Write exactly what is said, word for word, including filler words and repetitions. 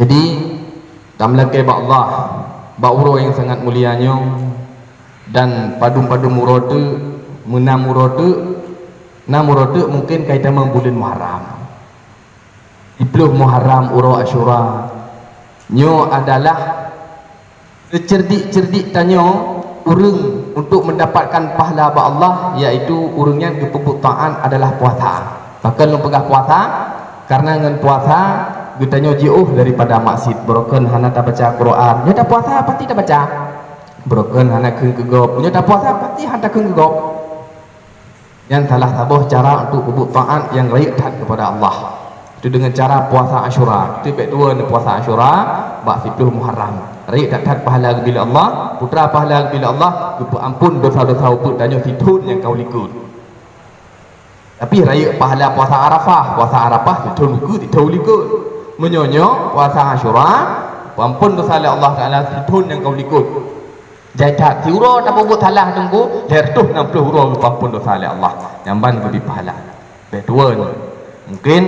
Jadi, tameulakée bak Allah, bak uroe nyang sangat mulia nyoe, dan padum-padum uroe teuk, meunan uroe teuk, nam uroe teuk mungken ka itamong buleuen Muharram. Siplôh Muharram, uroe Asyura. Nyoe adalah seuceurdik-ceurdik tanyoe ureuëng untuk mendapatkan pahala bak Allah, yaitu ureuëng nyan geupeubuet taát adalah puasa. Pakon lôn peugah puasa? Karena ngon puasa geutanyoe jiôh daripada maksiet. Beurokon hana tabaca Quran, nyoe tapuasa pasti tabaca. Beurokon hana kheun keu gob, nyoe tapuasa pasti hana takheun keu gob. Nyan salah saboh cara untuk peubuet taát nyang rayeuk that kepada Allah. Itu dengan cara puasa Asyura. Itu bèk tuwo ni puasa Asyura bak siplôh Muharram. Rayeuk that-that pahala geubri lé Allah, putra pahala geubri lé Allah, geupeuampon dosa-dosa ubeut tanyoe sithon nyang ka u likot. Tapi rayeuk pahala puasa Arafah, puasa Arafah sithon ukeue, sithon u likot. Meunyoe nyoe puasa Asyura, peuampon dosa lé Allah Taala sithon nyang ka u likot. Jai that, siuroe tapeubuet salah Teungku, lhèe reutôh nam plôh uroe geupeuampon dosa lé Allah. Nyan ban geubri pahala. Bèk tuwo ni. Mungken